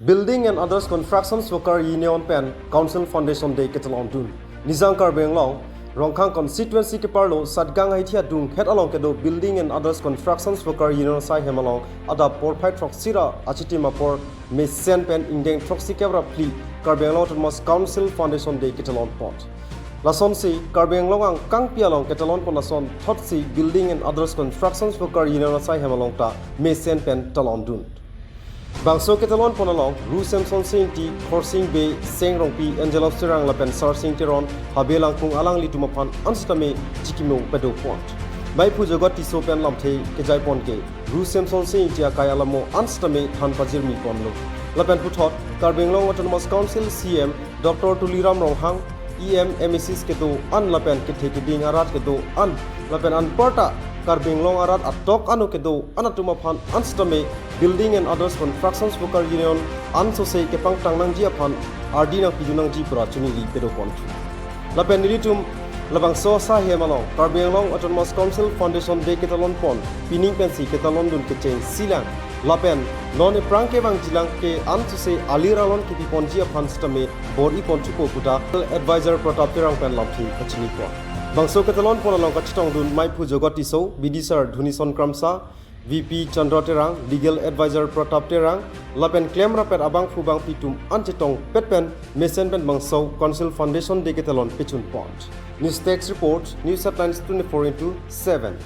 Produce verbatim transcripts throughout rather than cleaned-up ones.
Building and Others Constructions Worker Union pen Council Foundation Day ketalon dun. Nijang Karbi Anglong, Rongkhang constituency keparlo Satgaon Haithi adunghet along kedo Building and Others Constructions Worker Union asai hem along adap porphai throksi ra achitim apor mesen pen ingdeng throksi kep ra phli Karbi Anglong Autonomous Council Foundation Day ketalon pon. Lasonsi Karbi Anglong angkangpi along ketalon pon ason thotsi Building and Others Constructions Worker Union asai hem along ta mesen pen talon dun. Bangso ketalon pon along Ru Semsonsing Ingti, Khorsing Bey, Seng Rongpi, Angelo Terang lapen Sarsing Teron, Habe Langkung alanglitum aphan ansitame chikimo pado pon. Maiphu Jogot Tisso pen lamthe kejai pon ke Ru Semsonsing Ingti akai alamo ansitame than pajirmi ponlo. Lapen puthot Karbi Anglong Autonomous Council C M Doctor Tuliram Ronghang, E M, M A Cs kedo an lapen kethe keding arat kedo an lapen anparta Karbi Anglong arat atok ano kedo an atum aphan ansitame Building and Others Constructions Worker Union ansose kepangtang nangji aphan ardi nangpidun nangji pura chuningri pado pon thu. Lapen nelitum labangso asai hem along Karbi Anglong Autonomous Council Foundation Day ketalon pon pining pensi ketalon dun kechengsi lang lapen non ephrang kevangji lang ke ansose ali ralon kepi ponji aphan sitame bor-i pon thupo puta Advisor Pratap Terang pen lamthe kachini pon. Bangso ketalon pon along kachetong dun Maiphu Jogot Tisso, B D sir Dhunison Kramsa, V P Chandra Terang, Legal Advisor Pratap Terang, lapen klem rapet abangphu bangpi atum an chetongpet pen mesen pen bangso Council Foundation Day ketalon pechun pon. News Desk Report, News Headlines twenty-four into seven.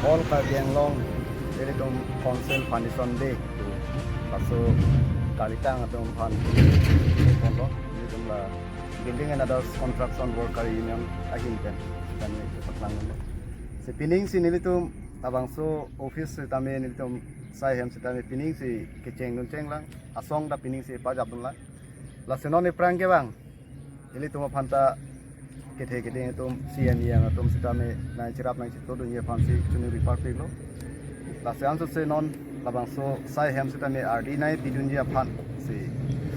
All Karbi Anglong, ilitum Council Foundation Day. Laso kalitang atum aphan ponlo, ilitum la Building and Others Construction Worker Union ahin pen kami paklang lo. Si pining si nelitum labangso office sitame nelitum asai hem sitame pining si kecheng dun cheng lang, asong ta pining si pajap dun lang. Lasi non ephrang kevang ilitum aphan ta kethe keding atum, C M yang atum sitame nangcherap nangchetudunji aphan si chuningri parpik lo. Lasi ansose non labangso asai hem sitame ardi nangpidunji aphan si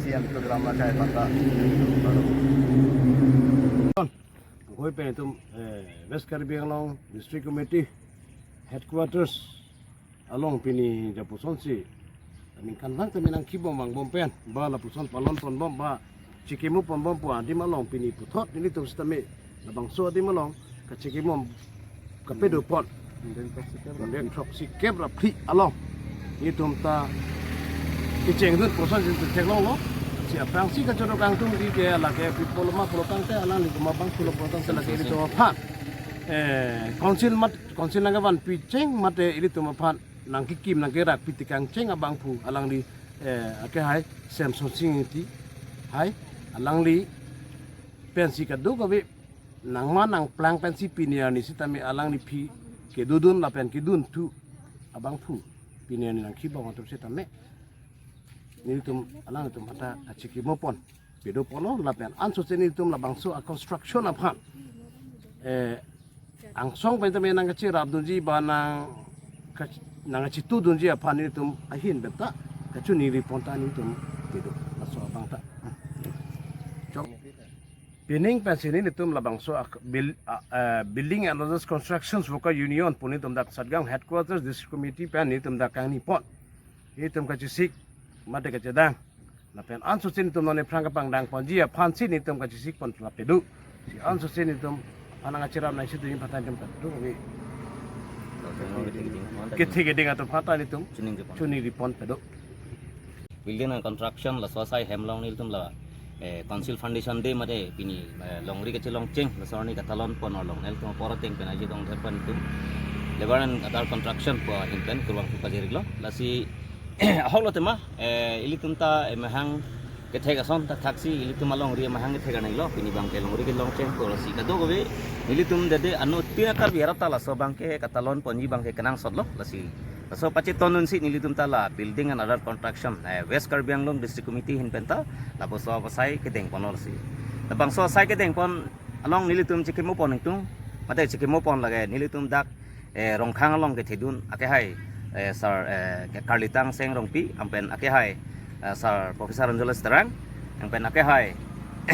C M Tuliram Ronghang aphan ta. Hoi pen itum, eh, West Karbi Anglong District Committee Headquarters along pini lapuson si ningkan lang tame nangkibom vangbom pen ba lapuson palon ponbom ba chikimo ponbom pu adim along pini puthot nelitum sitame labangso adim along kachikimo kapado pon. Ingdeng throksi kep ra phli along nelitum ta kecheng dun puson si theklonglo. Si aphrangsi kachoro kangtung di ke lake people ma pulo tangte alangli kuma bangphu lo pulo tangte lake nelitum aphan, eh, Council mat, Council nangkevanpi cheng mate ilitum aphan nangkekim nangkerakpi tekang cheng abangphu alangli, eh, akehai Semsonsing Ingti hai alangli pensi kadokave nangman nangplang pensi pini arni sitame alangliphi kedodun lapen kedun thu abangphu pini arni nangkibom atum sitame nelitum alanglitum aphan ta kachikimo pon pado ponlo lapen ansose nelitum labangso a construction aphan, eh, angsong pen tame nangkacherap dunji ba nang ka-, nangkachetudunji aphan nelitum ahin beta kachuningri pon ta nelitum pado laso abang ta. Chok. Pining pensi nelitum labangso ak-, bil-, a, eh, Building and Others Constructions Worker Union pu nelitum dak Satgaon Headquarters District Committee pen nelitum dak kangni pon. Nelitum kachesik mate kachedang. Lapen ansose nelitum non ephrang kapangdang ponji aphan si nelitum kachesik pon lapedo. Si ansose nelitum aphan nangkacherap nangchetudunji aphan ta nelitum kadokave kethe keding atum aphan ta nelitum chuningri pon pado. Building and Construction laso asai hem along nelitum la, eh, Council Foundation Day mate pini, eh, longri kachelong cheng laso arni katalon pon along nelitum apor ateng pen aji dong therpan itum Labour and Other Construction pu ahin pen kurvangphu pajirlo. Lasi ahok lo tema, eh, ilitum ta, eh, mahang kethek ason thakthak si ilitum alongri mahang kethek anai lo pini abang ke longri kelong cheng ko lasi kadokave nelitum dede anuttin a-Karbi arat ta laso abang ke katalon ponji abang ke kenangsot lo lasi laso pachetong dun si nelitum ta la Building and Other Construction, eh, West Karbi Anglong District Committee ahin pen ta lapuson asai kedeng pon lo si. Labangso asai kedeng pon along nelitum chikimo pon ingtung, mate chikimo pon lake nelitum dak, eh, Rongkhang along kethedun akehai, eh, Sir, eh, Karlitang Seng Rongpi, anpen akehai, eh, Sir Professor Angelos Terang, anpen akehai,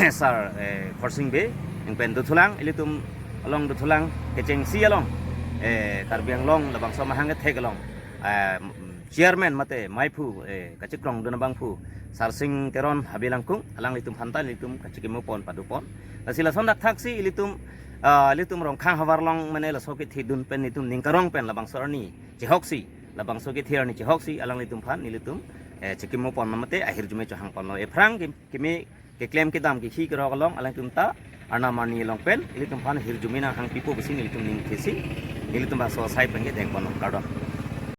Sir, eh, Khorsing Bey, anpen dothulang, ilitum along dothulang kechengsi along, eh, Karbi Anglong labangso mahang kethek along, eh, chairman mate maiphu, eh, kachikrongdun abangphu Sarsing Teron Habe Langkung, alanglitum aphan ta ilitum kachikimo pon padopon. Lasi lason dak thaksi ilitum, ah, ilitum Rongkhang havar along mane laso kethedun pen ilitum ning karong pen labangso arni chehoksi, labangso kethe arni chehoksi alanglitum aphan ilitum, eh, chikimo pon mate ahirjume chohang ponlo. Ephrang kim-, kimi keklem kedam kekhi kerok along alangtum ta arnam arni along pen ilitum aphan ahirjume nanghangpipo pusi nelitum ning thesi, nelitum bangso asai pen kedeng ponlo, kardom.